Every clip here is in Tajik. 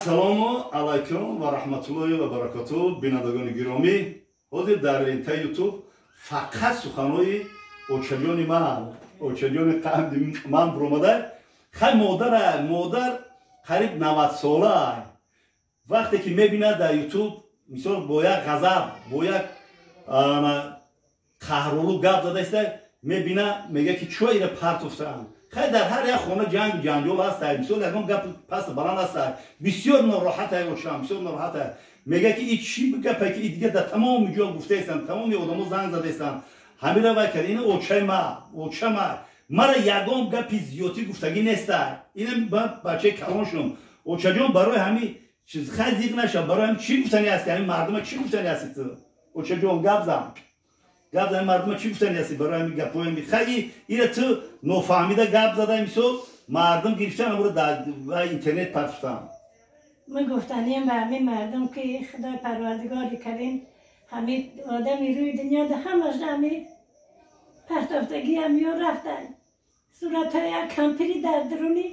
Салому алайкум ва раҳматуллоҳи ва баракату, бинандагони гиромӣ. Ҳозир дар лентаи Ютуб фақат суханҳои очаҷони ман, очаҷони қанди ман буромада. Хай, модара, модар қариб 90 сола, вақте ки мебинад дар Ютуб, мисол, бо як ғазаб, бо як қаҳролу гап задаиста, мебина, мега ки чӯ ира партофтаанд. Хай, дар ҳар як хона ҷангу ҷанҷол ҳаста, мисол, ягон гап паст баланд ҳаста. Бисёр нороҳата очам, бисёр нороҳата. Мега ки и чӣ гапе, ки и дига дар тамоми ҷо гуфтаистанд, тамоми одамо занг задаистанд, ҳамира вай кард. Ина очаи ма, оча ма мара ягон гапи зиёдтӣ гуфтагӣ неста. Ина бачаи калон шудам. Очаҷон, барои ҳами чиз, хай, зиқ наша, барои ҳами чӣ гуфтани ҳасти? Ҳами мардума чӣ гуфтани ҳасти ту? Очаҷон, гап зан, гап зан. Мардума чӣ гуфтани ҳасти барои ҳами гапҳои? Хай, ира ту нофаҳмида гап зада, мисол, мардум гирифтан, амро дар интернет партофтан. Ман гуфтанем ба ҳамин мардум, ки Худои Парвардигори Карим ҳамин одами рӯи дунё да ҳамаш ҳами партофтагӣ ҳам ё рафта суратҳои як кампири дар дуруни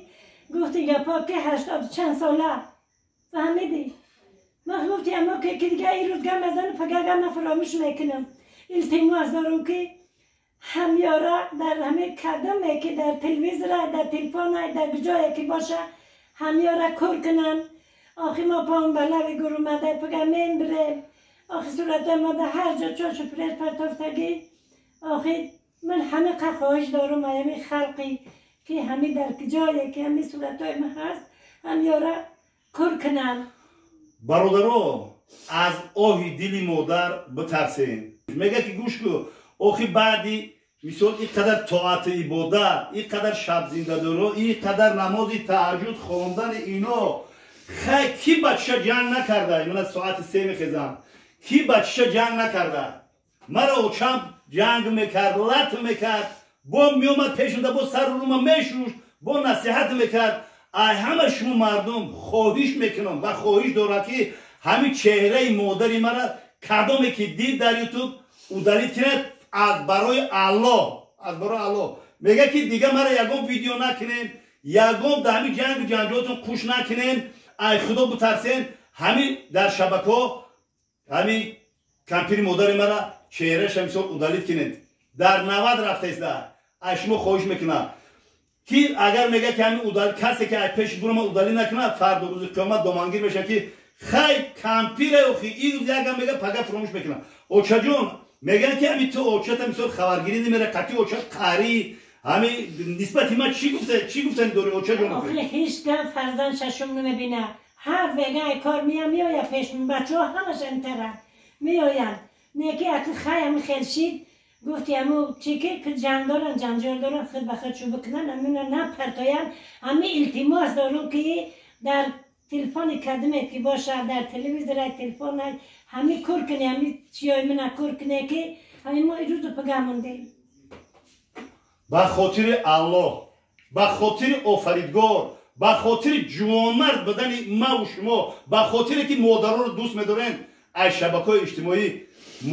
гуфти гапҳо, ки ҳаштоду чанд сола, фаҳмидӣ? Ман гуфти амо ки дига ин рӯз гам мезанам, пага гама фаромӯш мекунам. Илтимос дорам, ки ҳамёра дар ҳамин кадоме ки дар телевизора, дар телефона, дар ҷое ки боша, ҳамёра кор кунанд. Охи, мо пон ба лави гур омада, пага мен бирем. Охи, суратҳои мо дар ҳар ҷо чошу прес партофтагӣ. Охи, ман ҳама қа хоҳиш дорам, ҳамин халқи ки ҳамин дар ҷое ки ҳамин суратҳои ма ҳаст, ҳамёра кор кунанд. Бародаро, аз оҳи дили модар битарсем. Мега ки гӯш ку, охи, баъди, мисол, ин қадар тоату ибодат, ин қадар шабзиндадоро, ин қадар намози таҳаҷҷуд хондани ино, хай, ки бачаша ҷанг накарда? Мана соати 3 мехезам. Ки бачаша ҷанг накарда? Мара очам ҷанг мекард, лат мекард, бо меомад пешунда, бо сару рума мешушт, бо насиҳат мекард. Ай ҳама шумо мардум хоҳиш мекунам ва хоҳиш дорам, ки ҳамин чеҳраи модари мара кадоме ки дид дар Ютуб, удалить кунад аз барои Аллоҳ, аз барои Аллоҳ. Мега ки дига мара ягон видео накунем, ягон дар ҳамин ҷангу ҷанҷолтон қуш накунем. Ай Худо бутарсен, ҳамин дар шабакаҳо ҳамин кампири модари мара чеҳраша, мисол, удалить кунед. Дар 90 рафтаиста. Ай шумо хоҳиш мекунам, ки агар мега ки ҳамин касе ки ай пеши бурома удалить накунад, фардо рӯзи қиёмат домангир мешавад, ки хай, кампире, охи, ин рӯз ягам мега, пага фуромӯш мекунам. Очаҷон, мегӯянд, ки ҳами ту очата, мисол, хабаргирӣ намера, қатъи очат қарӣ. Ҳами нисбати ман чӣ гуфта, чӣ гуфтани дорӣ, очаҷон? Охи, ҳеҷ гап фарзанд шашум намебина. Ҳар вега ай кор меям, меоя пеш, бачаҳо ҳамаш амтара меоянд. Неки аки хай, ами хел шид. Гуфти аму чи ки ҷанг доран, ҷанҷол доран, худ ба худ чӯ бикунан, амина напартоян. Ами илтимос дорум, ки дар телефони кадиме ки бошад, дар телевизора, телефон, ҳами кор куне, ҳами чиёи мина кор куне, ки ҳами мо ирӯзу пага мондем. Ба хотири Аллоҳ, ба хотири Офаридгор, ба хотири ҷувонмард будани маву шумо, ба хотире ки модаронро дӯст медорем, аз шабакаҳои иҷтимоӣ,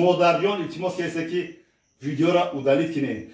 модарҷон, илтимос кеста, ки видеоро удалить кунед.